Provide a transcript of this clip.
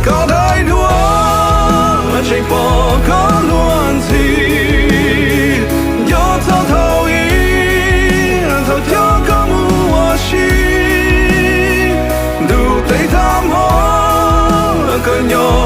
Koj daim duab tseem pom koj luag ntxhi, nco txog thaum ub, thaum coj koj mus ua si. Ntuj tes thab hmo, koj nyob